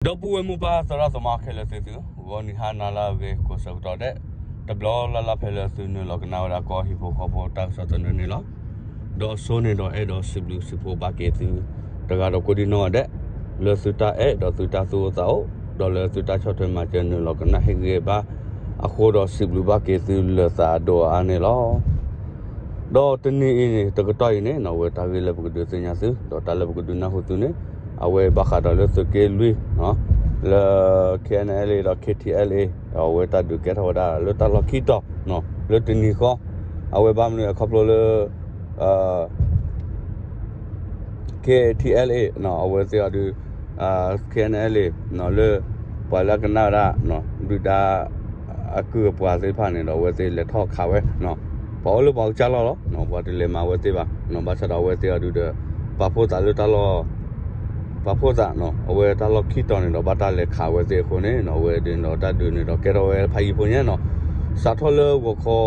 ဒီပုၢ်ဝဲၢ်မိၢ်ပၢ်သရၣ်သမါခဲလၢာ်သ့ၣ်သု, ဂီၤနံၤဟါနၤလၢအဂ့ၤကိးဆၢကတီၢ်ဒဲး, တဘျီလၢ်လၢ်ဖဲလၢသုနုာ်လီၤကနၣ်ဝဲဒၣ်ကီၢ်ဟံၣ်ဖိဃီဖိတၢ်ကစီၣ်သနၢၣ်န့ၣ်လီၤ. ဒီးအဆိန့ၣ်ဒီးအဲၣ်ဒိးစံးဘျုးစံးဖှိၣ်ဘၣ်က့ၤသု တဂၤဒီးကိးဒံနီၢ်ဂၤဒဲး, လၢသုတၢ်အဲၣ်ဒီးသုတၢ်သူၣ်အိၣ်သးအိၣ်, ဒီးလၢသုတၢ်ဆီၣ်ထွဲမၤစၢၤနုာ်လီၤကနၣ်ဟ့ၣ်ဂံၢ်ဘါအဃိဒီး စံးဘျုးဘၣ်က့ၤသုလၢာ်သးဒိၣ်အါန့ၣ်လီၤ. ဒီးတနံၤအံၤန့ၣ် တကတီၢ်အံၤန့ၣ် အဝဲတၢ်ဂ့ၢ်လၢပကဒုးသ့ၣ်ညါသု ဒီးတၢ်လၢပကဒုးနၢ်ဟူသုန့ၣ် အဝဲဘၣ်ဃးဒီးလၢသုးက့လွံၢ် လၢ K N L A ဒီး K T L A ဒီးအဝဲတၢ်ဒုးကဲထီၣ်ဝဲဒၣ်လၢတၢ်လီၢ်ခံတီၤ လၢတနံၤဃီ, အဝဲဘၣ်မနုၤအခီဖျိလၢ K T L A အဝဲသ့ၣ်အီၤဒုး K N L A လၢ ပှၤလၢအကနၣ်ဝဲဒၣ် ဒုၣ်ဒါ အကုၢ်အပှၤသ့ၣ်တဖၣ်န့ၣ်ဒီး အဝဲသ့ၣ်လဲၤထီၣ်ခးဝဲ, ပှၤအိၣ်လၢပှၤကစၢ်လီၢ်လီၤ, ပှၤတလဲၤမၤဝဲသ့ၣ်ဘၣ်, ဘၣ်ဆၣ်ဒီးအဝဲသ့ၣ်အီၤဒုးဒီး ပာ်ဖှိၣ်သးလၢတၢ်လီၢ် ပာ်ဖှိၣ်သး အဝဲတၢ်လီၢ်ခံတီၤန့ၣ်ဒီး ဘၣ်တၢ်လဲၤခးဝဲသ့ၣ်အဃိန့ၣ် အဝဲဒုးဒီးတၢ်ဒုးန့ၣ်ဒီးကဲထီၣ်ဝဲဖးယံၤဖိညါနီၤ, စးထီၣ်လၢဂီၤခီ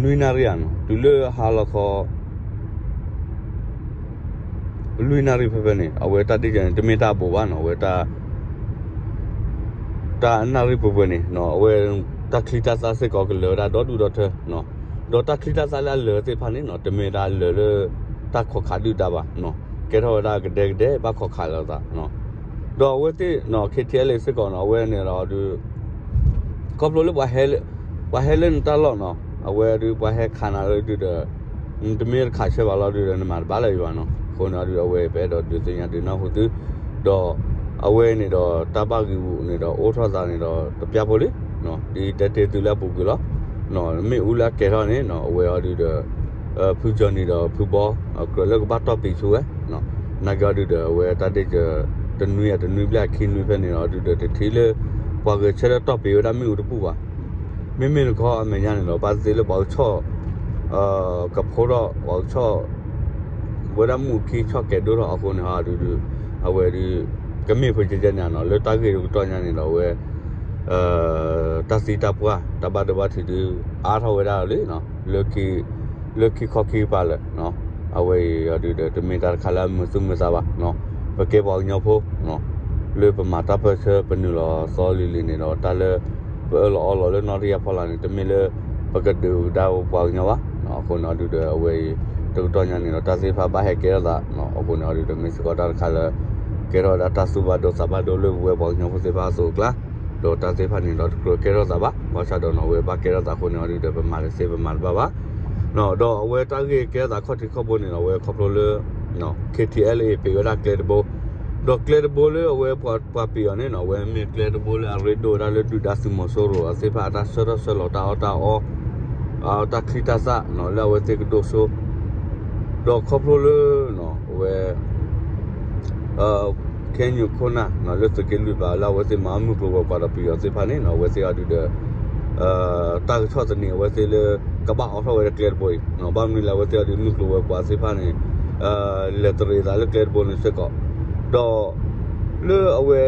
နွံနၣ်ရံၣ်ဧါနီၤ တုၤလၢဟါလီၤခီ လွံၢ်နၣ်ရံၣ်ဖဲဖဲန့ၣ် အဝဲတၢ်ဒ့ၣ်ကဲန့ၣ် တမ့ၢ်တၢ်ဘိးဘၣ်နီၤ, အဝဲ တၢ်နၣ်ရံၣ်ပှဲၤပှဲၤန့ၣ် အဝဲ တၢ်ချံတၢ်သၣ်စ့ၢ်ကီးကလၢၤဝဲဒၣ်ဒီဒူၣ်ဒီထၢ, ဒီးတၢ်ချံတၢ်သၣ်လၢအလၢၤသ့ၣ်တဖၣ်န့ၣ် တမ့ၢ်ဒၣ်လၢၤလၢ တၢ်ခိးခးဒုၣ်ဒါဘၣ်, ကဲထီၣ်ဝဲဒၣ်ကဒဲကဒဲဘၣ်ခိးခးလိာ်သး, ဒီးအဝဲသ့ၣ် K T L A စ့ၢ်ကီးနီၤ အဝဲန့ၣ်ဒီးဒုး ခီဖျိလၢ ပှၤဟဲလၢနတၢ်လီၢ်နီၤ အဝဲဒုးပှၤဟဲခးနၤလၢဒုးဒီး နတမ့ၢ်တခးဆၢဘၣ်လီၤဒုးဒီး နမၤတဘၣ်လၢၤဘၣ်နီၤ, အဃိန့ၣ်အီၤဒုး အဝဲပအဲၣ်ဒိးဒုးသ့ၣ်ညါဒုးနၢ်ဟူသု, ဒီး အဝဲန့ၣ်ဒီးတၢ်ဘၣ်ဂံာ်ဂူာ်န့ၣ်ဒီးအိၣ်ထီၣ်သးန့ၣ်ဒီးတပျၢ်ဖိလံ, ဒ်တဲတ့ၢ်သုလၢအပူၤကွံာ်လီၤ, မ့ၣ်အူလၢအကဲၤထီၣ်န့ၣ် အဝဲအီၤဒုးဒီး ဖုကၠီၤနံၤဒီးဖုဘီ ကြၢးလၢကဘၣ်တီၢ်ပံာ်ဆူၣ်ဝဲ, နာ်က့အီၤဒုးဒီး အဝဲတၢ်ဒ့ၣ်က တနွံအတနွံဘျဲၣ်အခံနွံဖဲန့ၣ်ဒီး အီၤဒုးဒီးတထံၣ်လၢ ပှၤဂဲၤဆၢထၢၣ်တီၢ်ပံာ်ဝဲဒၣ်မ့ၣ်အူတပူၤဘၣ်, မ့မ့ၢ်တခီအမဲာ်ညါန့ၣ်ဒီး ဘၣ်သ့ၣ်သ့ၣ်လၢပှၤကဆီၣ် ကဖိဒီး ပှၤကဆီၣ် ဝဲဒၣ်မ့ၣ်အူခံဆီၣ်ကဲၤဒိၣ်ထီၣ်အဃိန့ၣ် အီၤဒုးဒီး အဝဲဒုး ကမ့ၢ်ဖိကဲကဲန့ၣ်နီၤ လၢတၢ်ဂ့ၢ်တကတီၢ်ညါန့ၣ်ဒီး အဝဲ တၢ်သံတၢ်ပှၢ် တၢ်ဘၣ်ဒိဘၣ်ထံးဒုး အါထီၣ်ဝဲဒၣ်လံ, လၢခံခီခံကပၤလၢာ်, အဝဲအံၤအီၤဒုးဒီး တမ့ၢ်တၢ်တခါလၢအမုာ်သူၣ်မုာ်သးဘၣ်, ပကဲပှၤကညီဖိ လၢပမၤတၢ်ပၢၢ်ဆၢ ပနုာ်လီၤသီလံၤလံၤန့ၣ်ဒီး တၢ်လၢ ပအၢၣ်လီၤအီလီၤလၢနီၣ်တယၢ်ဖီလာ်န့ၣ် တမ့ၢ်လၢ ပကဒုးကဒါပှၤကညီဘၣ်, အဃိန့ၣ်အီၤဒုးဒီး အဝဲအံၤ တကတီၢ်ညါန့ၣ်ဒီး တၢ်သ့ၣ်တဖၣ်ဘၣ်ဟဲကဲထီၣ်သး, အဃိန့ၣ်အီၤဒုးဒီး မ့ၢ်စ့ၢ်ကီးတၢ်တခါလၢ ကဲထီၣ်ဝဲဒၣ်တၢ်သူၣ်ဘၣ်ဒိသးဘၣ်ဒိလၢပဝဲပှၤကညီဖိသ့ၣ်တဖၣ်အသိးအကျါ, ဒီးတၢ်သ့ၣ်တဖၣ်န့ၣ်ဒီး တကြၢးကဲထီၣ်သးဘၣ်, ဘၣ်ဆၣ်ဒီးနီၤ အဝဲဘၣ်ကဲထီၣ်သးအဃိန့ၣ်အီၤဒုးဒီး ပမၤတသ့ပမၤတဘၣ်ဘၣ်, ဒီးအဝဲတၢ်ဂ့ၢ်ကဲထီၣ်သးခီၣ်ထံးခီၣ်ဘိန့ၣ်ဒီး အဝဲခီဖျိလၢ K T L A ပံာ်ဝဲဒၣ်ကျဲတဘိ, ဒီးကျဲတဘိလၢအဝဲပှၤပှၤပံာ်အီၤန့ၣ်နီၤ အဝဲမ့ၢ်ကျဲတဘိလၢအရ့ဒိၣ်ဝဲဒၣ်လၢဒုၣ်ဒါသုးမီၤစိရိၤအသ့ၣ်တဖၣ်အတၢ်ဆၢထီၣ်ဆၢလီၤတၢ်အီၣ်တၢ်အီ တၢ်ချံတၢ်သၣ်နီၤ လၢအဝဲသ့ၣ်ကဒိၣ်စိ ဒီးခီဖျိလၢ အဝဲ ခဲညိၣ်ခိၣ်နၢ် လၢသုးက့လွံၢ်ပၤ လၢအဝဲသ့ၣ်မၤမုၢ်ကျိၤဝဲၤကွာ်ဒီးပယီၤသ့ၣ်တဖၣ်န့ၣ်နီၤ အဝဲသ့ၣ်အီၤဒုးဒီး တၢ်ကဆီၣ်သနံးအဝဲသ့ၣ်လၢ ကဘၣ်အိးထီၣ်ဝဲဒၣ်ကျဲတဘိအံၤ ဘၣ်မနုၤလၢအဝဲသ့ၣ်အီၤဒုးမုၢ်ကျိၤဝဲၤကွာ်သ့ၣ်တဖၣ်န့ၣ် လဲၤတရံးသးလၢကျဲတဘိန့ၣ်စ့ၢ်ကီး ဒီး လၢအဝဲ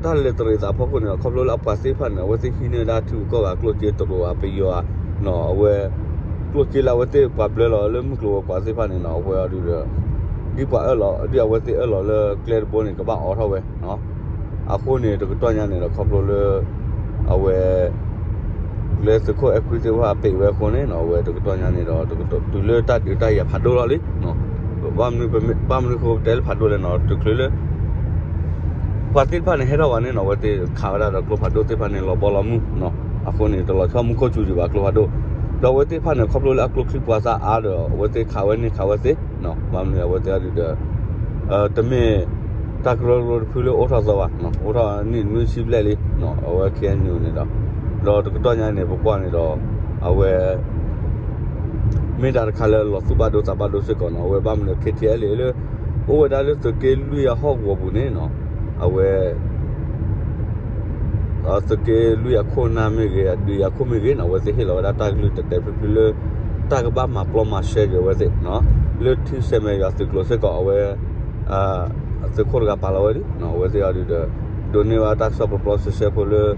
တၢ်လဲၤတရံးသးဖီခိၣ်န့ၣ်ဒီး ခီဖျိလၢအပှၤသ့ၣ်တဖၣ်န့ၣ် အဝဲသ့ၣ်ဟံးန့ၢ်ဝဲဒၣ်ထံဂုၤကီၢ်ဂၤကျိၣ်စ့တရူးဧါ ပယီၤဧါ အဝဲ ကျိၣ်စ့လၢအဝဲသ့ၣ်ပှၤဘျၢလီၤလၢမုၢ်ကျိၤဝဲၤကွာ်သ့ၣ်တဖၣ်န့ၣ်နီၤ အဝဲအီၤဒုးဒီး ဒ်ပှၤအၢၣ်လီၤ ဒ်အဝဲသ့ၣ်အၢၣ်လီၤလၢကျဲတဘိန့ၣ် ကဘၣ်အိးထီၣ်ဝဲ အဃိန့ၣ် တကတီၢ်ညါန့ၣ်ဒီး ခီဖျိလၢ အဝဲ လၢသုးခိၣ်အဲၣ်ခွံသ့ၣ်တဖၣ်ပံာ်ဝဲအဃိန့ၣ်နီၤ အဝဲတကတီၢ်ညါန့ၣ်ဒီး တုၤလၢတၢ်ဒုးတၢ်ယၤဖးဒိၣ်လီၤလံ ဘၣ်မနုၤ ဘၣ်မနုၤဃိပတဲလၢဖးဒိၣ်လဲၣ်နီၤ တချုးလၢ ပှၤသ့ၣ်တဖၣ်န့ၣ် ဟဲထီၣ်ဝဲန့ၣ်နီၤ အဝဲသ့ၣ်ခးဝဲဒၣ်ဒီးကျိဖးဒိၣ်သ့ၣ်တဖၣ်န့ၣ် လီၤဘီလီၤမုၢ်နီၤ အဃိန့ၣ် တလီၤဆီမူခိၣ်စူၤဒံးဘၣ်ကျိဖးဒိၣ် ဒီးအဝဲသ့ၣ်တဖၣ်န့ၣ် ခီဖျိလၢအကျိချံပှၤသၣ်အါဒီး အဝဲသ့ၣ်ခးဝဲန့ၢ်ခးဝဲသ့ ဘၣ်မနုၤအဝဲသ့ၣ်အီၤဒုးဒီး တမ့ၢ် တၢ်ကရၢကရိတဖုလၢအိၣ်ထီၣ်သီဘၣ် အိၣ်ထီၣ်နံၣ်နွံဆံဘျဲၣ်လံ အဝဲ K N U န့ၣ်ဒီး ဒီးတကတီၢ်ညါန့ၣ် ပကွၢ်န့ၣ်ဒီး အဝဲ မ့ၢ်တၢ်တခါလၢလီၤသူၣ်ဘၣ်ဒိသးဘၣ်ဒိစ့ၢ်ကီးနီၤ အဝဲဘၣ်မနုၤ K T L A လၢ အိၣ်ဝဲဒၣ်လၢသုးက့လွံၢ်အဟီၣ်ကဝီၤပူၤန့ၣ်နီၤ အဝဲ သုးက့လွံၢ်အခိၣ်နၢ်မ့ၢ်ဂ့ၤ အဒုးယၤခိၣ်မ့ၢ်ဂ့ၤနီၤ အဝဲသ့ၣ်ဟ့ၣ်လီၤဝဲဒၣ်တၢ်ကလုၢ်တဲာ်တဲာ်ဖျုးဖျုးလၢ တၢ်ကဘၣ်မၤပျီမၤရှဲက့ၤအဝဲသ့ၣ် လၢထံဆဲးမဲာ်ယွၤသုးကျိၤစ့ၢ်ကီး အဝဲ သုးခိၣ်တဂၤပာ်လီၤဝဲလံ အဝဲသ့ၣ်အီၤဒုးဒီး ဒိးန့ၢ်ဝဲတၢ်ကစီၣ်ပျီပျီရှဲရှဲဖိလၢ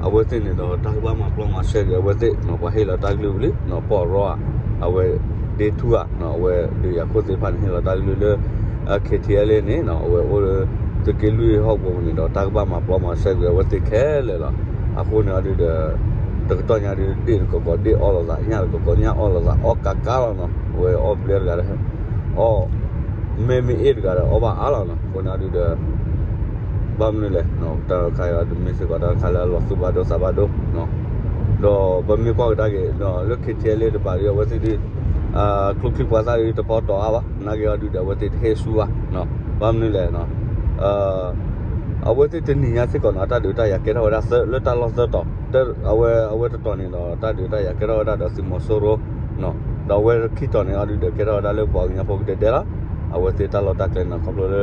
အဝဲသ့ၣ်န့ၣ်ဒီး တၢ်ကဘၣ်မၤပျီမၤရှဲက့ၤအဝဲသ့ၣ် ပှၤဟ့ၣ်လီၤတၢ်ကလုၢ်ဝံၤလံ ပီၢ်ရီဧါ အဝဲ ဒ့ထူဧါ အဝဲဒုးယၤခိၣ်သ့ၣ်တဖၣ်န့ၣ် ဟ့ၣ်လီၤတၢ်ကလုၢ်လၢ K T L A န့ၣ် အဝဲအိၣ်လၢ သုးက့လွံၢ်ဟီၣ်ကဝီၤန့ၣ်ဒီး တၢ်ကဘၣ်မၤပျီမၤဆှဲကွံာ်အဝဲသ့ၣ်ခဲလၢာ်လီၤ. အဃိန့ၣ်အီၤဒုဒီး တကတီၢ်ညါဒု ဒ့ၣ်တကီၢ်ကီၢ်ဒ့ၣ်အီၣ်လိာ်သး, ညၣ်တကီၢ်ကီၢ်ညၣ်အီၣ်လိာ်သး, အီၣ်ကးကးလီၤနီၤ. အဝဲအီၣ်ဘျဲတဂၤဒီး အီၣ် မ့မ့ၢ်အ့ၣ်တဂၤဒီး အီၣ်ဘၣ်အါလီၤနီၤ. အဃိန့ၣ်အီၤဒုဒီး ဘၣ်မနုၤလဲၣ်, တၢ်တခါအံၤဒုမ့ၢ်စ့ၢ်ကီး တၢ်တခါလၢအလီၤသူၣ်ဘၣ်ဒိသးဘၣ်ဒိ ဒီးပမ့ၢ်ကွၢ်ကဒါက့ၤ လၢ ခ့ထံလ့ တပၤဒု အဝဲသ့ၣ်ဒု ကျိချံပှၤသၣ်ဒုတပီတီၤအါဘၣ်, နာ်က့အီၤဒုဒီး အဝဲသ့ၣ်တဟ့ၣ်ဆူဘၣ်. ဘၣ်မနုၤလဲၣ်, အဝဲသ့ၣ်တနံၤညါစ့ၢ်ကီးနီၤ တၢ်ဒုးတၢ်ယၤကဲထီၣ်ဝဲဒၣ်လၢတၢ်လီၢ်သၢတီၤ, အဝဲ အဝဲတတီၤန့ၣ်ဒီး တၢ်ဒုးတၢ်ယၤကဲထီၣ်ဝဲဒၣ်ဒီးသုးမီၤစိရိၤ, ဒီးအဝဲခံတီၤန့ၣ်အီၤဒုဒီး ကဲထီၣ်ဝဲဒၣ်လၢပှၤကညီဖိကဒဲဒဲလီၤ. အဝဲသ့ၣ်တၢ်လီၢ်တၢ်ကျဲန့ၣ် ခီဖျိလၢ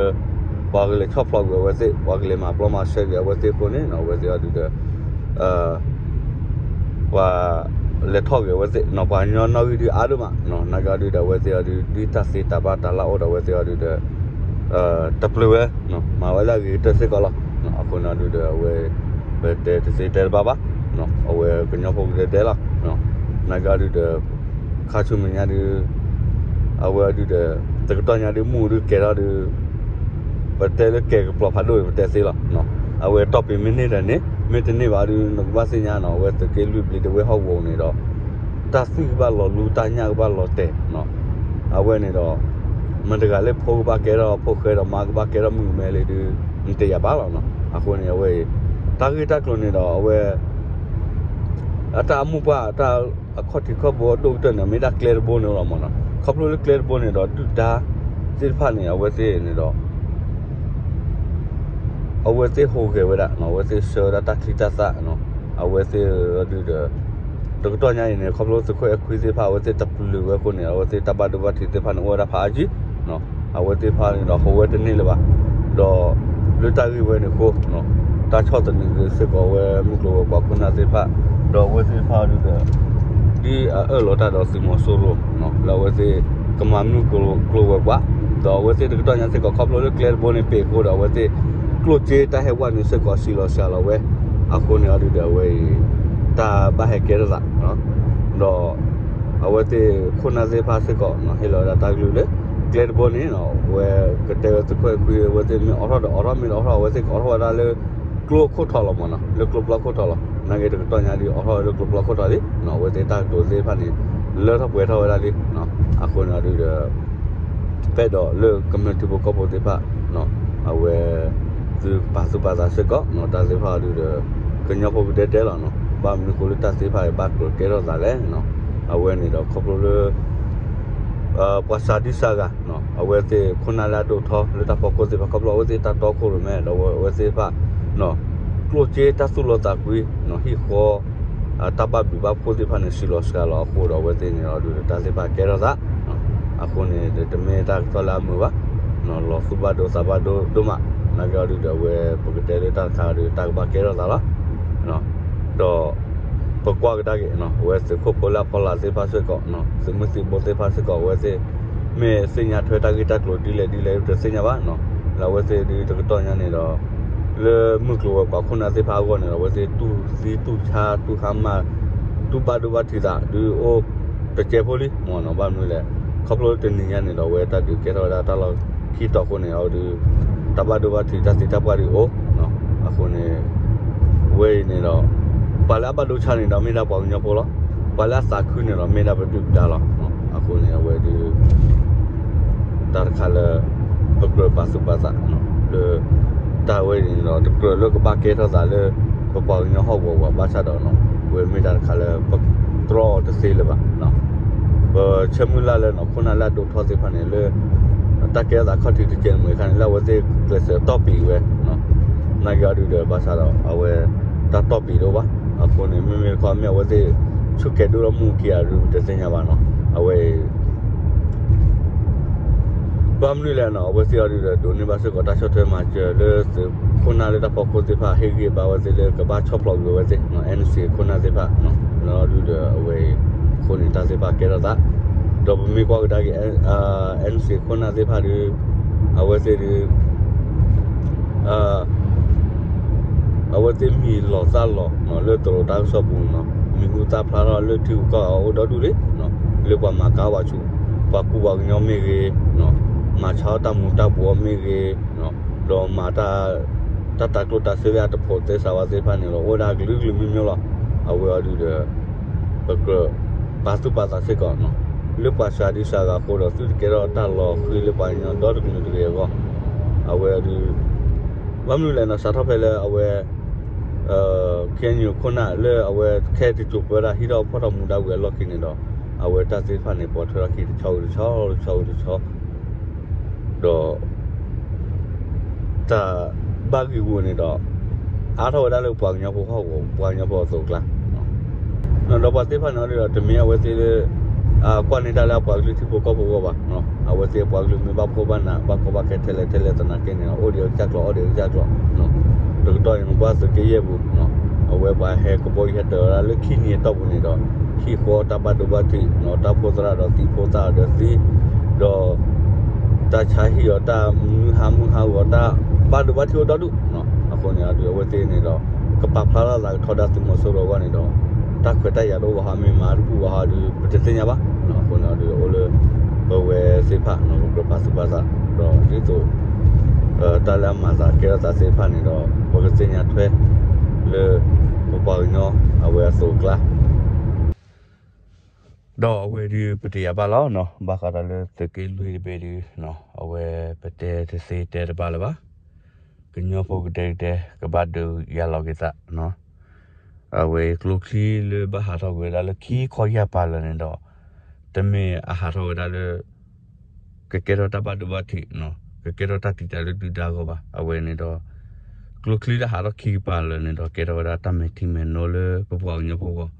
ပှၤကလဲၤဆီၣ်ဖျိးကွံာ်အဝဲသ့ၣ်, ပှၤကလဲၤမၤပျီမၤဆှဲကွံာ်အဝဲသ့ၣ်အဃိန့ၣ် အဝဲသ့ၣ်အီၤဒုဒီး ပှၤလဲၤထီၣ်က့ၤအဝဲသ့ၣ်နီၤ, ပှၤကညီနီၣ်ဂံၢ်ဒုအါဒိၣ်မး, နာ်က့အီၤဒုဒီး အဝဲသ့ၣ်အီၤဒု ဒ်တၢ်သ့တၢ်ဘၣ်တၢ်လၢအိၣ်ဒီး အဝဲသ့ၣ်အီၤဒုဒီး တပျုာ်ဝဲ, မၤဝဲလၢအဂ့ၤကတၢၢ်စ့ၢ်ကီးလီၤ. အဃိန့ၣ်အီၤဒုဒီး အဝဲ ပတဲတသ့တဲတဘၣ်ဘၣ်, အဝဲကညီဖိကဒဲဒဲလီၤ. နာ်က့အီၤဒုဒီး ခါဆူမဲာ်ညါဒု အဝဲအီၤဒုဒီး တကတီၢ်ညါဒု မူးဒုကဲၤထီၣ်ဒု ပတဲလၢကဲၤကပျီၤဖးဒိၣ်န့ၣ် ပတဲသ့လီၤ. အဝဲတီၢ်ပံၤမ့ၢ်န့ၢ်ဒီးန့ၣ်, မ့ၢ်တန့ၢ်ဘၣ်ဒု နကဘၣ်သ့ၣ်ညါနီၤ, အဝဲသုးက့လွံၢ်ဘျံးတဝ့ၢ်ဟီၣ်ကဝီၤန့ၣ်ဒီး တၢ်သွံၣ်ကဘၣ်လီၤလူ တၢ်ညၣ်ကဘၣ်လီၤတဲာ်, အဝဲန့ၣ်ဒီး မတၤတဂၤလၢဖိကဘၣ်ကဲထီၣ်ဖိဃဲဒီး မါကဘၣ်ကဲထီၣ်မုၣ်ကမဲလံဒု နတယာ်ဘၣ်လီၤနီၤ. အဃိန့ၣ် အဝဲအံၤ တၢ်ဂ့ၢ်တၢ်ကျိၤန့ၣ်ဒီး အဝဲ အတၢ်အမိၢ်ပှၢ် တၢ်အခီၣ်ထံးခီၣ်ဘိအဒိၣ်ကတၢၢ်န့ၣ် မ့ၢ်ဒၣ်ကျဲတဘိန့ၣ်လီၤမးနီၤ. ခီဖျိလၢကျဲတဘိန့ၣ်ဒီး ဒုၣ်ဒါသ့ၣ်တဖၣ်န့ၣ် အဝဲသ့ၣ်န့ၣ်ဒီး အဝဲသ့ၣ်ဟူးဂဲၤဝဲဒၣ်နီၤ, အဝဲသ့ၣ်ဆှၢဝဲဒၣ်တၢ်ချံတၢ်သၣ်နီၤ, အဝဲသ့ၣ်ဒုဒီး တကတီၢ်ညါအံၤန့ၣ် ခီဖျိသုးခိၣ်အဲၣ်ခွံသ့ၣ်တဖၣ် အဝဲသ့ၣ်တပျုာ်ဝဲအဃိန့ၣ် အဝဲသ့ၣ်တၢ်ဘၣ်ဒိဘၣ်ထံးသ့ၣ်တဖၣ်န့ၣ် အိၣ်ဝဲဒၣ်ဖးအါကံနီၤ, အဝဲသ့ၣ်တဖၣ်န့ၣ်ဒီး ဟူးဝဲတန့ၢ်လၢၤဘၣ်, ဒီးလၢတၢ်ဂ့ၢ်ဝဲန့ၣ်အဃိ တၢ်ဆီၣ်သနံးဂ့ၤစ့ၢ်ကီးဝဲမုၢ်ကျိၤဝဲၤကွာ်ခိၣ်နၢ်သ့ၣ်တဖၣ်, ဒီးအဝဲသ့ၣ်တဖၣ်ဒုဒီး ဒ်အအၢၣ်လီၤတၢ်ဒီးသုးမီၤစိရိၤ လၢအဝဲသ့ၣ်ကမၤမုၢ်ကျိၤဝဲၤကွာ်, ဒီးအဝဲသ့ၣ်တကတီၢ်ညါစ့ၢ်ကီး ခီဖျိလၢကျဲတဘိန့ၣ်ပ့ၤအဃိဒီး အဝဲသ့ၣ်ကျိၣ်စ့တၢ်ဟဲဝဲန့ၣ်စ့ၢ်ကီး စံးလီၤစှၤလီၤဝဲ, အဃိန့ၣ်အီၤဒုဒီး အဝဲအံၤ တၢ်ဘၣ်ဟဲကဲထီၣ်သး ဒီးအဝဲသ့ၣ်ခိၣ်နၢ်သ့ၣ်တဖၣ်စ့ၢ်ကီး ဟ့ၣ်လီၤဝဲဒၣ်တၢ်ကလုၢ်လၢ ကျဲတဘိန့ၣ် အဝဲကတဲဝဲသုးခိၣ်အဲၣ်ခွံ အဝဲသ့ၣ်မ့ၢ်အိးထီၣ်ဒီးအိးထီၣ် မ့ၢ်တအိးထီၣ် အဝဲသ့ၣ်ကအိးထီၣ်ဝဲဒၣ်လၢ ကျိခိၣ်ထီၣ်လီၤမးနီၤ, လၢကျိပျီခိၣ်ထီၣ်လီၤ. နာ်က့တကတီၢ်ညါဒုးအိးထီၣ်ဝဲလၢကျိပျီခိၣ်ထီၣ်လံ, အဝဲသ့ၣ်တၢ်ကတိၤသ့ၣ်တဖၣ်န့ၣ် လၢထီၣ်ပှဲၤထီၣ်ဝဲဒၣ်လံ, အဃိန့ၣ်အီၤဒုဒီး ပအဲၣ်ဒိးလၢကမျၢၢ်ထံဖိကီၢ်ဖိသ့ၣ်တဖၣ် အဝဲ သုပာ်သူၣ်ပာ်သးစ့ၢ်ကီး တၢ်သ့ၣ်တဖၣ်အီၤဒုဒီး ကညီဖိကဒဲဒဲလီၤနီၤ, ဘၣ်မနုၤအဃိလၢတၢ်သ့ၣ်တဖၣ်အံၤဘၣ်ကြၢးကဲထီၣ်သးလဲၣ်, အဝဲန့ၣ်ဒီးခီဖျိလၢ ပှၤစှၤဒံစှၤဂၤ အဝဲသ့ၣ်ခိၣ်နၢ်လၢအဒိၣ်ထီၣ်လၢတၢ်ဖီခိၣ်သ့ၣ်တဖၣ် ခီဖျိအဝဲသ့ၣ်တၢ်တီခိၣ်ရိၣ်မဲ ဒီးအဝဲသ့ၣ်တဖၣ် ကျိၣ်စ့တၢ်သူၣ်လီသးကွံ ဟံၣ်ဃီ တၢ်ဘၣ်ဘျုးဘၣ်ဖှိၣ်သ့ၣ်တဖၣ်န့ၣ် စံးလီၤစှၤလီၤအဃိဒီး အဝဲသ့ၣ်န့ၣ်အီၤဒုဒီး တၢ်သ့ၣ်တဖၣ်ကဲထီၣ်သး အဃိန့ၣ် တမ့ၢ်တၢ်ကစီၣ်လၢအမုာ်ဘၣ်, လီၤသူၣ်ဘၣ်ဒိသးဘၣ်ဒိဒိၣ်မး, နာ်က့အီၤဒုဒီး အဝဲပကတဲလၢတၢ်တခါအီၤဒု တၢ်ကဘၣ်ကဲထီၣ်သးလီၤ. ဒီး ပကွၢ်ကဒါက့ၤ အဝဲသုးခိၣ်ဖိလၢအဖီလာ်သ့ၣ်တဖၣ်စ့ၢ်ကီး သုးမုၢ်သံၣ်ဘိသ့ၣ်တဖၣ်စ့ၢ်ကီး အဝဲသ့ၣ် မ့ၢ်သ့ၣ်ညါထွဲတၢ်ဂ့ၢ်တၢ်ကျိၤဒ်လဲၣ်ဒ်လဲၣ် တသ့ၣ်ညါဘၣ်နီၤ, လၢအဝဲသ့ၣ်ဒုတကတီၢ်ညါန့ၣ်ဒီး လၢမုၢ်ကျိၤဝဲၤကွာ်ခိၣ်နၢ်သ့ၣ်တဖၣ်အဂီၢ်န့ၣ်ဒီး အဝဲသ့ၣ်တူၢ်သံတူၢ်ဆါတူၢ်ဟါမၢ် တူၢ်ဘၣ်ဒိဘၣ်ထံးသးဒုအိၣ်တကဲဖိလံမ့ၢ်နီၤ, ဘၣ်မနုၤလဲၣ် ခီဖျိတနံၤညါန့ၣ်ဒီး အဝဲတၢ်ဒုးကဲထီၣ်ဝဲဒၣ်တၢ်လီၢ်ခံတီၤအဃိန့ၣ် အဝဲဒု တၢ်ဘၣ်ဒိဘၣ်ထံးတၢ်သံတၢ်ပှၢ်ဒုအိၣ် အဃိန့ၣ် ဝဲအံၤန့ၣ်ဒီး ပှၤလၢအဘၣ်ဒိဆါန့ၣ်ဒီးမ့ၢ်ဒၣ်ပှၤကညီဖိလီၤ, ပှၤလၢအသးခုန့ၣ်ဒီးမ့ၢ်ဒၣ်ပဒုၣ်ပဒါလီၤ, အဃိန့ၣ် အဝဲဒု တၢ်တခါလၢ ပကြၢးပာ်သူၣ်ပာ်သး လၢ တၢ်ဝဲအံၤန့ၣ်ဒီး တကြၢးလၢကဘၣ်ကဲထီၣ်သးလၢ ပပှၤကညီဟီၣ်ကဝီၤပှၤဘၣ်ဆၣ်ဒီး ဝဲမ့ၢ်တၢ်တခါလၢ ပတြီအီၤတသ့လၢၤဘၣ်, ပဆၢမုၢ်လၢ်လၢနီၤ ခိၣ်နၢ်လၢအဒိၣ်ထီၣ်သ့ၣ်တဖၣ်န့ၣ်လၢ တၢ်ကဲထီၣ်သးခီၣ်ထံးတကဲးန့ၣ်မ့ၢ်အခါန့ၣ် လၢအဝဲသ့ၣ်ကျဲးစၢးတီၢ်ပံာ်ဝဲ နာ်က့အီၤဒုဒီး ဘၣ်ဆၣ်ဒီး အဝဲ တၢ်တီၢ်ပံာ်တအိၣ်ဘၣ်, အဃိန့ၣ် မ့မ့ၢ်တခီမ့ၢ်အဝဲသ့ၣ် ဆူၣ်ကဲၤဒိၣ်ထီၣ်မူခံဂၤဒု တသ့ၣ်ညါဘၣ်နီၤ, အဝဲအံၤ ဘၣ်မနုၤလဲၣ်နီၤ အဝဲသ့ၣ်အီၤဒုဒီး ဒိးန့ၢ်ဘၣ်စ့ၢ်ကီးတၢ်ဆီၣ်ထွဲမၤစၢၤလၢသုးခိၣ်နၢ်လၢတၢ်ဖီခိၣ်သ့ၣ်တဖၣ် ဟ့ၣ်ဂံၢ်ဘါဝဲသ့ၣ်လၢကဘၣ်ဆီၣ်ဖျိးကွံာ်ဝဲသ့ၣ် NCA ခိၣ်နၢ်သ့ၣ်တဖၣ် အီၤဒုဒီး အဝဲအံၤ အဃိန့ၣ် တၢ်သ့ၣ်တဖၣ်ကဲထီၣ်သး, ဒီးပမ့ၢ်ကွၢ်ကဒါက့ၤ NCA ခိၣ်နၢ်သ့ၣ်တဖၣ်ဒု အဝဲသ့ၣ်ဒု အဝဲသ့ၣ်မံၤလီၤသၣ်လီၤလၢတရူးတၢ်ကစီၣ်ပူၤနီၤ, မံၤဟူသၣ်ဖျါထီၣ်လၢထံဂုၤကီၢ်ဂၤအိၣ်ဒီဒူၣ်လံ, လၢပှၤမၤကၤဘၣ်ဆူၣ်, ပှၤကူပှၤကညီမ့ၢ်ဂ့ၤ, မၤဆါအီၣ်တၢ်မူၤတၢ်ဘှီးမ့ၢ်ဂ့ၤ, ဒီးမၤတၢ် တၢ်တၤကျိၣ်တၤစ့လၢအတဖိးသဲစးဝဲသ့ၣ်တဖၣ်န့ၣ်ဒီး အိၣ်ဝဲဒၣ်ကလုာ်ကလုာ်မံၤမံၤလီၤ. အဝဲအီၤဒုးဒီး ပကြၢးပာ်သူၣ်ပာ်သးစ့ၢ်ကီး လၢပှၤစှၤဒုစှၤဂၤအဃိဒီး သုတကဲထီၣ်တၢ်လီၤဃံၤလၢပှၤကညီဒီတကလုာ်တဂ့ၤအဂီၢ်. အဝဲအီၤဒုး ဘၣ်မနုၤလဲၣ်နီၤ စးထီၣ်ဖဲလၢအဝဲ ခဲအံၤန့ၣ်ခိၣ်နၢ်လၢအဝဲခဲအံၤတစိၤပၢဒၣ်ဟံၣ်ထီၣ်ဖီၣ်ထီၣ်မူဒါဝံၤအလီၢ်ခံန့ၣ်ဒီး အဝဲတၢ်သ့ၣ်တဖၣ်န့ၣ် ပိာ်ထွဲထီၣ်ခံတဆီဝံၤတဆီ တဆီဝံၤတဆီ ဒီး တၢ်ဘၣ်ဂ့ၢ်ဂူာ်န့ၣ်ဒီး အါထီၣ်ဝဲဒၣ်လၢပှၤကညီဖိဟီၣ်ကဝီၤ ပှၤကညီဖိအသိးအကျါ ဒီးပှၤသ့ၣ်တဖၣ်န့ၣ်ဒီး တမ့ၢ်အဝဲသ့ၣ်လၢ ကွၢ်န့ၢ်တၢ်လၢအပှၤကလုာ်ထံဖိကီၢ်ဖိအဂီၢ်ဘၣ်. အဝဲသ့ၣ်အပှၤကလုာ်မ့ၢ်ဘၣ်ဖှီၣ်ဘၣ်နး ဘၣ်ကီဘၣ်ခဲထဲလဲၣ်ထဲလဲၣ်သနာ်က့န့ၣ် အိၣ်ဒံးအကစၢ်ကျိာ် အိၣ်ဒံးအကစၢ်ကျိာ် တကတီၢ်န့ၣ် နကွၢ်သုးက့ယဲၢ်ပူၤ အဝဲပှၤဟဲကဘီယူၤဟဲတၢၤဝဲဒၣ်လၢခံနံၤအတီၢ်ပူၤန့ၣ်ဒီး ဟံၣ်ဃီတၢ်ဘၣ်ဒိဘၣ်ထံး တၢ်ဖိသရၣ်ဒီးသံ ဖိသၣ်ဒီးသံ ဒီး တၢ်ဆါဟံၣ်အီၤ တၢ်မုၢ်ဟါမုၢ်ဟါဂီၤ တၢ်ဘၣ်ဒိဘၣ်ထံးအိၣ်ဒီဒူၣ် အဃိန့ၣ်အီၤဒုး အဝဲသ့ၣ်န့ၣ်ဒီး ကပာ်ဖျါထီၣ်သးကထီဒါသုးမီၤစိရိၤအဂီၢ်န့ၣ်ဒီး တၢ်ခွဲးတၢ်ယာ်တအိၣ်ဘၣ်ဟီ မ့ၢ်မၤတပူၤဘၣ်ဟီဒုး ပတသ့ၣ်ညါဘၣ်. အဃိန့ၣ်အီၤဒုး အိၣ်လၢ ပဝဲသ့ၣ်တဖၣ် ပကြၢးပာ်သူၣ်ပာ်သး ဒီးဒ်သိး တၢ်လၢအမၤသးကဲထီၣ်သးသ့ၣ်တဖၣ်န့ၣ်ဒီး ပကသ့ၣ်ညါထွဲ လၢ ပပှၤကညီ အဝဲအသိးအကျါ ဒီးအဝဲဒုးပတယာ်ဘၣ်လီၤနီၤ ဘၣ်ဃးဒီးလၢသုးက့လွံၢ်တဘ့ၣ်ဒုး အဝဲပတဲတသ့တဲတဘၣ်လၢၤဘၣ်. ကညီဖိကဒဲကဒဲ ကဘၣ်ဒုးယၤလီၤက့ၤသးနီၤ အဝဲကျိချံလၢဘၣ်ဟးထီၣ်ကွံာ်ဝဲဒၣ်လၢခံခီယၢ်ပၤလၢာ်န့ၣ်ဒီး တမ့ၢ်အဟးထီၣ်ဝဲဒၣ်လၢ ကကဲထီၣ်တၢ်ဘၣ်ဒိဘၣ်ထံး ကကဲထီၣ်တၢ်တံာ်တာ်လၢဒုၣ်ဒါအဂီၢ်ဘၣ်. အဝဲန့ၣ်ဒီး ကျိချံလၢဟးထီၣ်ခံကပၤလၢာ်န့ၣ်ဒီး ကဲထီၣ်ဝဲဒၣ်တၢ်မဲာ်ထံမဲာ်နိလၢပပှၤကညီဖိအဂီၢ်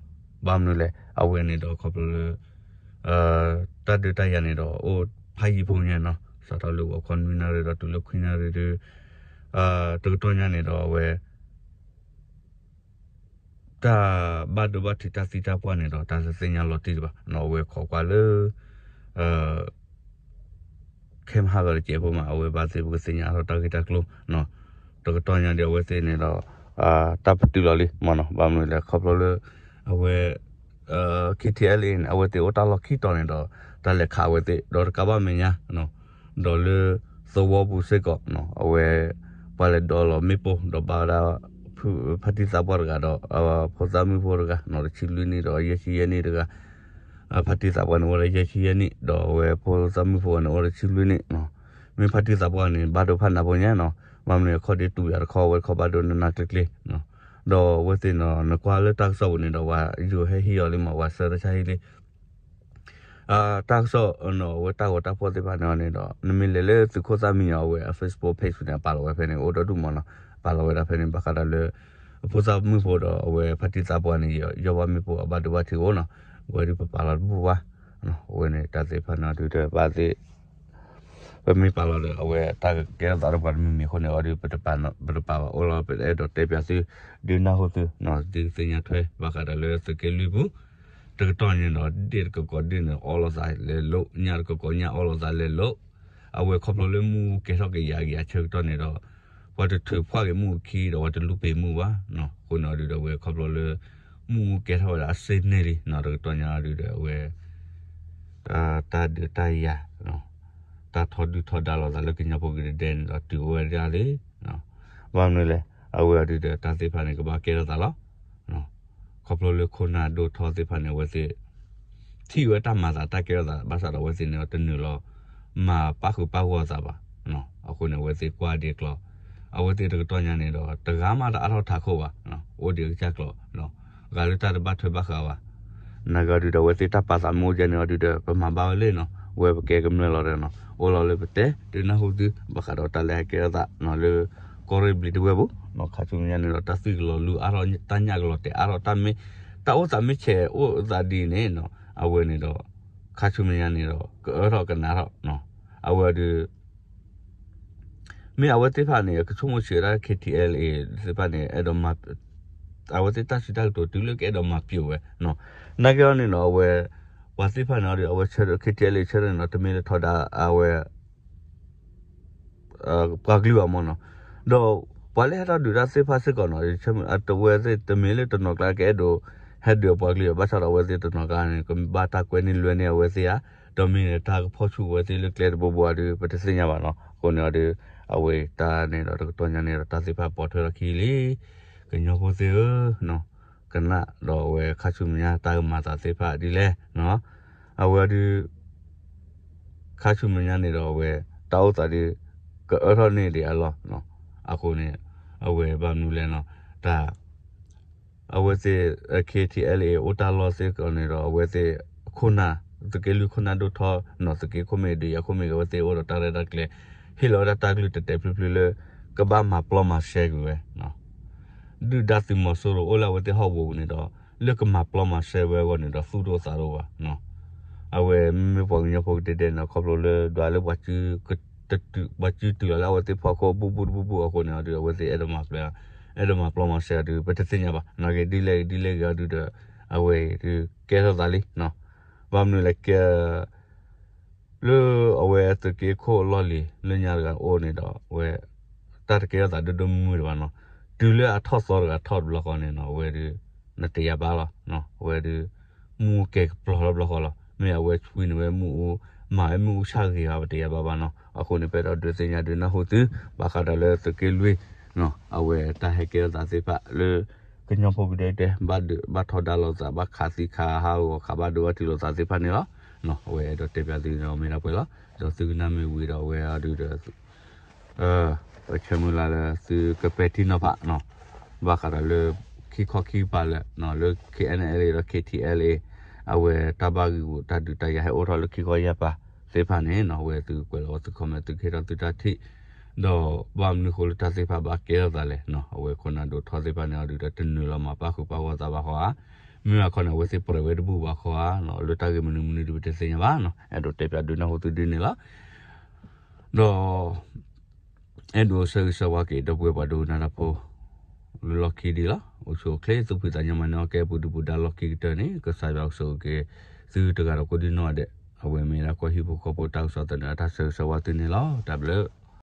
ဘၣ်မနုၤလဲၣ် အဝဲန့ၣ်ဒီးခီဖျိလၢ တၢ်ဒုးတၢ်ယၤန့ၣ်ဒီး အိၣ်ဖးယံာ်ဖိညါနီၤ စးထီၣ်လၢဂီၤခီနွံနၣ်ရံၣ်ဒီးတုၤလၢခွံနၣ်ရံၣ်ဒုး တကတီၢ်ညါန့ၣ်ဒီးအဝဲ တၢ်ဘၣ်ဒိဘၣ်ထံးတၢ်သံတၢ်ပှၢ်န့ၣ်ဒီး တၢ်တသ့ၣ်ညါလီၤတံၢ်တဘၣ်နီၤ အဝဲခိးကွၢ်လၢ ခဲမဟါဂီၤတစဲးဖိမး အဝဲဘၣ်သ့ၣ်ပကသ့ၣ်ညါထီၣ်တၢ်ဂ့ၢ်တၢ်ကျိၤ တကတီၢ်ညါဒီးအဝဲသ့ၣ်န့ၣ်ဒီး တၢ်ပတုာ်လီၤလံမ့ၢ်နီၤ ဘၣ်မနုၤလဲၣ် ခီဖျိလၢ အဝဲ KTLA န့ၣ် အဝဲသ့ၣ်အိၣ်တၢ်လီၢ်ခံတီၤန့ၣ်ဒီး တၢ်လဲၤခးအဝဲသ့ၣ် ဒီးတကးဘၣ်မဲာ်ညါ ဒီးလၢ သဝီပူၤစ့ၢ်ကီး အဝဲ ပှၤလဲၤဒိးလီၤမ့ၣ်ပိၢ် ဒီးဘၣ်ဝဲဒၣ် ဖါတံၢ်သးပှၢ်တဂၤဒီး ဖိသၣ်မုၣ်ဖိတဂၤ တဆံလွံၢ်နံၣ်ဒီးယဲၢ်ဆံယဲၢ်နံၣ်တဂၤ ဖါတံၢ်သးပှၢ်န့ၣ်အိၣ်ဝဲဒၣ်ယဲၢ်ဆံယဲၢ်နံၣ် ဒီးအဝဲဖိသၣ်မုၣ်ဖိန့ၣ်အိၣ်ဝဲဒၣ်တဆံလွံၢ်နံၣ် မ့ၢ်ဖါတံၢ်သးပှၢ်န့ၣ် ဘၣ်ဒိဖးနးဖိညါနီၤ ဘၣ်မနုၤအခီၣ်ဒ့တူၢ်ယၤတခီ အဝဲတခီဘၣ်ဒိနးနးကျ့ကျ့ ဒီးအဝဲသ့ၣ်နီၤ နကွၢ်လၢတၢ်ကစီၣ်ပူၤန့ၣ်ဒီး ပှၤယိၤဟဲဟံးအီၤလံမး ပှၤဆှၢတၢ်ဆါဟံၣ်လံ တၢ်ကစီၣ်နီၤ အဝဲတၢ်ဂီၤတၢ်ဖီၣ်သ့ၣ်တဖၣ်န့ၣ်အီၤန့ၣ်ဒီး နမ့ၢ်လဲၤလၢသုးခိၣ်သၣ်မံညီၤအဝဲအ Facebook page န့ၣ် အပာ်လီၤဝဲဖဲန့ၣ် အိၣ်ဒီဒူၣ်မးနီၤ ပာ်လီၤဝဲဒၣ်ဖဲန့ၣ် ဘၣ်ဃးဒီးလၢ အဖိသၣ်မုၣ်ဖိဒီးအဝဲဖါတံၢ်သးပှၢ်န့ၣ် ယီၢ်ဘၣ်မ့ၣ်ပိၢ်အဘၣ်ဒိဘၣ်ထံးအိၣ်နီၤ အဝဲဒုးပပာ်လီၤတဘူၣ်ဘၣ် အဝဲန့ၣ်တၢ်သ့ၣ်တဖၣ်န့ၣ်အီၤဒုးဒီးဘၣ်သ့ၣ် ပမ့ၢ်ပာ်လီၤဒီး အဝဲတၢ်ကဲထီၣ်သးဒီးပှၤတမံၤမံၤအဃိန့ၣ် အီၤဒုး ပတပာ်ဘၣ်အိၣ်လီၤ ပအဲၣ်ဒိးတဲပၠးသု ဒုးနၢ်ဟူသု ဒုးသ့ၣ်ညါထွဲ ဘၣ်ဃးဒီးလၢသုးက့လွံၢ်ပူၤ တကတီၢ်န့ၣ်ဒီး ဒ့ၣ်တကကိးဒ့ၣ်န့ၣ် အီလီၤသးလဲၤလိာ် ညၣ်တကကိးညၣ်အီလီၤသးလဲၤလိာ် အဝဲခီဖျိလၢမူကဲထီၣ်ကယၤကယၤဆၢကတီၢ်န့ၣ်ဒီး ပှၤတထုးဖှၣ်က့ၤမူအခံဒီး ပှၤတလူၤပ့ၤမူဘၣ် အဃိန့ၣ်အီၤဒုးဒီး အဝဲခီဖျိလၢ မူကဲထီၣ်ဝဲဒၣ်အစ့န့ၢ်လံ တကတီၢ်ညါအီၤဒုးဒီး အဝဲ တၢ်ဒုးတၢ်ယၤ တၢ်ထီဒုၣ်ထီဒါလိာ်သးလၢကညီဖိကဒဲကဒဲန့ၣ်ဒီး တုၤအိၣ်ဝဲဒၣ်လံ ဘၣ်မနုၤလဲၣ် အဝဲအီၤဒုးဒီး တၢ်သ့ၣ်တဖၣ်န့ၣ် ကဘၣ်ကဲထီၣ်သးလီၤ ခီဖျိလၢခိၣ်နၢ်ဒိၣ်ထီသ့ၣ်တဖၣ်န့ၣ် အဝဲသ့ၣ် ထံၣ်ဝဲတၢ်မၤသးတၢ်ကဲထီၣ်သး ဘၣ်ဆၣ်ဒီးအဝဲသ့ၣ်န့ၣ်ဒီး တနုာ်လီၤ မၤပၣ်ဃုာ်ပၣ်ဂီၢ်သးဘၣ် အဃိန့ၣ် အဝဲသ့ၣ်ကွၢ်ဒံးကျိာ် အဝဲသ့ၣ်တကတီၢ်ညါန့ၣ်ဒီး တဂၤမးတအါထီၣ်ထးခိၣ်ဘၣ် အိၣ်ဒံးအကစၢ်ကျိာ် ဂၤလၢတၢ်တဘၣ်ထွဲဘၣ်ဃးဘၣ် နာ်က့အီၤဒုးဒီး အဝဲသ့ၣ်တၢ်ပာ်သးမ့ၢ်အိၣ်ကဲန့ၣ်အီၤဒုးဒီး ပမၤဘၣ်ဝဲလံနီၤ ဝဲပကဲကမျၢၢ်လီၤဒီးနီၤ အိၣ်လီၤလၢပတဲ ဒုးနၢ်ဟူသု ဘၣ်ဃးဒီးတၢ်လၢဟဲကဲထီၣ်သးနီၤ လၢကီၢ်ရ့ၣ်ဘျံးတဝဲၢ်ပူၤ ခါဆူညါန့ၣ်ဒီး တၢ်သွံၣ်ကလီၤလူၤအါထီၣ် တၢ်ညၣ်ကလီၤတဲာ်အါထီၣ် တၢ်မ့ၢ် တၢ်အိၣ်သးမ့ၢ်ဆဲးအိၣ်သးဒ်န့ၣ်နီၤ အဝဲန့ၣ်ဒီး ခါဆူညါန့ၣ်ဒီး ကအၢထီၣ်ကနးထီၣ် အဝဲဒုး မ့ၢ်အဝဲသ့ၣ်တဖၣ်န့ၣ် အကဆိကမိၣ်ဆံးဝဲဒၣ် K T L A သ့ၣ်တဖၣ်န့ၣ် အဲၣ်ဒိးမၤ အဝဲသ့ၣ်တၢ်စံးတၢ်ကတိၤတုၤလၢကအဲၣ်ဒိးမၤပျိာ်ဝဲ နာ်က့အီၤန့ၣ်နီၤ အဝဲ ပှၤသ့ၣ်တဖၣ်န့ၣ်ဒီး အဝဲဆၢ K T L A ဆၢထၢၣ်န့ၣ်နီၤ တမ့ၢ်လၢထီဒါအဝဲ ပှၤကလုာ်ဘၣ်မ့ၢ်နီၤ ဒီးပှၤလၢဟဲထီၣ်ဒုးတၢ်သ့ၣ်တဖၣ်စ့ၢ်ကီးနီၤ အဝဲသ့ၣ်တမ့ၢ်လၢတနီၤကျါကအဲၣ်ဒိး ဟဲဒုးအပှၤကလုာ် ဘၣ်ဆၣ်ဒီးအဝဲသ့ၣ်တနီၤကျါန့ၣ် ကဘၣ်တၢ်ကွဲန့ၢ်လွဲန့ၢ်အဝဲသ့ၣ်ဧါ ဒီးမ့ၢ်န့ၣ် တၢ်ကဖီၣ်ဆူၣ်အဝဲသ့ၣ်လၢကျဲတဘိဘိဧါဒုး ပတသ့ၣ်ညါဘၣ်နီၤ အဃိန့ၣ်အီၤဒုး အဝဲတၢ်န့ၣ်ဒီးတကတီၢ်ညါန့ၣ်ဒီးတၢ်သ့ၣ်တဖၣ်ပိာ်ထွဲထီၣ်ခံလံ, ကညီဖိသ့ၣ်ဧၢ, ကနၣ်ဒီးအဝဲခါဆူမဲာ်ညါတၢ်ကမၤသးသ့ၣ်တဖၣ်ဒ်လဲၣ်, အဝဲဒုး ခါဆူမဲာ်ညါန့ၣ်ဒီးအဝဲ တၢ်အိၣ်သးဒုး ကအၢထီၣ်န့ၢ်ဒံးအလီၢ်, အဃိန့ၣ် အဝဲဘၣ်မနုၤလဲၣ်နီၤ, တၢ် အဝဲသ့ၣ် K T L A အိၣ်တၢ်လီၢ်စ့ၢ်ကီးန့ၣ်ဒီး အဝဲသ့ၣ်ခိၣ်နၢ် သုးက့လွံၢ်ခိၣ်နၢ်ဒိၣ်ထီနီၤ, သုးက့ခိၣ်မ့ၢ်ဒုးယၤခိၣ်မ့ၢ်ဂ့ၤ အဝဲသ့ၣ်အိၣ်ဒီးတၢ်ရဲၣ်တၢ်ကျဲၤ, ဟ့ၣ်လီၤဝဲဒၣ်တၢ်ကလုၢ်တဲာ်တဲာ်ဖျုးဖျုးလၢ ကဘၣ်မၤပျီမၤရှဲကွံာ်ဝဲ ဒုၣ်ဒါသုးမီၤစိရိၤအိၣ်လၢအဝဲသ့ၣ်ဟီၣ်ကဝီၤပူၤန့ၣ်ဒီး လၢကမၤပျီမၤရှဲဝဲအဂီၢ်န့ၣ်ဒီး သူၣ်တအိၣ်သးတအိၣ်ဘၣ်. အဝဲမ့မ့ၢ်ပှၤကညီဖိကဒဲကဒဲန့ၣ် ခီဖျိလၢဒွးလၢ ပှၤစုတုၤလီၤလၢအဝဲသ့ၣ်ဖီခိၣ် ဘူၣ်ဘူၣ်တဘူၣ်ဘူၣ်အဃိန့ၣ်ဒီး အဝဲသ့ၣ်အဲၣ်ဒိးမၤပျီ, အဲၣ်ဒိးမၤပျီမၤရှဲအီၤဒီး ပတသ့ၣ်ညါဘၣ်. နာ်က့ဒ်လဲၣ်ဂ့ၤဒ်လဲၣ်ဂ့ၤအီၤဒုးဒီး အဝဲဒုးကဲထီၣ်သးလံ ဘၣ်မနုၤလဲၣ်ကဲ လၢအဝဲသုးက့ခိၣ်အလီၢ်လံၤလၢညါတဂၤအိၣ်န့ၣ်ဒီး အဝဲ တၢ်တကဲထီၣ်သးဒိၣ်ဒိၣ်မုၢ်မုၢ်တဘၣ်နီၤ, တုၤလၢအထီၣ်သီတဂၤထီၣ်တဘျီဃီန့ၣ်နီၤ အဝဲဒုး နတယၤဘၣ်လီၤ. အဝဲဒုး မူကဲၤကပျီၤထီၣ်တဘျီဃီလီၤ. မ့ၢ်အဝဲဆွံန့ၢ်ဝဲမ့ၣ်အူ မၤဝဲမ့ၣ်အူဆၣ်ဂ့ၤဘၣ် ပတယၤဘၣ်ဘၣ်နီၤ. အဃိန့ၣ် ပအဲၣ်ဒိးဒုးသ့ၣ်ညါဒုးနၢ်ဟူသု ဘၣ်ဃးဒီးလၢသုးက့လွံၢ် အဝဲတၢ်ဟဲကဲထီၣ်သးသ့ၣ်တဖၣ်လၢ ကညီဖိကဒဲကဒဲ ဘၣ်ဒုးဘၣ်ထီဒါလိာ်သး ဘၣ်ခးသံခးဟးဂီၤခး ဘၣ်ဒိဘၣ်ထံးလိာ်သးသ့ၣ်တဖၣ်န့ၣ်လီၤ. အဝဲအဲၣ်ဒိးတဲပၠးသုန့ၣ်ဒီးမ့ၢ်ဒၣ်ပှဲၤလီၤ. ဒီးသုကနၣ်မ့ၢ်ဝံၤဒီးအဝဲအီၤဒုးဒီး ပဆၢမုၢ်လၢ်လၢသုကပဲာ်ထံနီၤဖး ဘၣ်ဃးဒီးလၢ ခံခီခံကပၤလၢာ် လၢ K N L A ဒီး K T L A အဝဲတၢ်ဘၣ်ဂံာ်ဂူာ်တၢ်ဒုးတၢ်ယၤဟဲအိၣ်ထီၣ်လၢခံခီယါပၤသ့ၣ်တဖၣ်န့ၣ်နီၤ အဝဲသုကွဲးလီၤဝဲသု comment သုကဟ့ၣ်ထီၣ်သုတၢ်ထံၣ် ဒီးဘၣ်မနုၤဃိလၢတၢ်သ့ၣ်တဖၣ်ဘၣ်ကဲထီၣ်သးလဲၣ် အဝဲခိၣ်နၢ်ဒိၣ်ထီသ့ၣ်တဖၣ်န့ၣ်အီၤဒုးဒီး တနုာ်လီၤမၤပာ်ဃုာ်ပာ်ဂီၢ်သးဘၣ်ဃီဧါ. မ့ၢ်အခီန့ၣ် အဝဲသ့ၣ်ပြဲးဝဲတဘူၣ်ဘၣ်ဃီဧါ လၢတၢ်ဂ့ၢ်မနုၤမနုၤဒုးပတသ့ၣ်ညါဘၣ်နီၤ. အဲၣ်ဒိးတဲပၠးဒုးနၢ်ဟူသုဒ်န့ၣ်လီၤ. ဒီး အဲၣ်ဒိးဆၢဂ့ၤဆၢဝါက့ၤ ဒီပုၢ်ဝဲၢ်ပှၤဒိကနၣ်တၢ်ဖိ လၢလီၢ်ခံဒံးလီၤ. အိၣ်ဆူၣ်အိၣ်ချ့ သူၣ်ဖှံသးညီမၤန့ၢ်အီၣ်ကဲ ပူၤဒုၣ်ပူၤဒါလီၢ်ခံကတၢၢ်န့ၣ် ကစၢ်ယွၤကဆိၣ်ဂ့ၤက့ၤသုတဂၤဒီးကိးဒံနီၢ်ဂၤဒဲး အဝဲမ့ၢ်ဒၣ်ကီၢ်ဟံၣ်ဖိဃီဖိတၢ်ကစီၣ်သန့အတၢ်ဆၢဂ့ၤဆၢဝါသုန့ၣ်လီၤ. တၢ်ဘျုး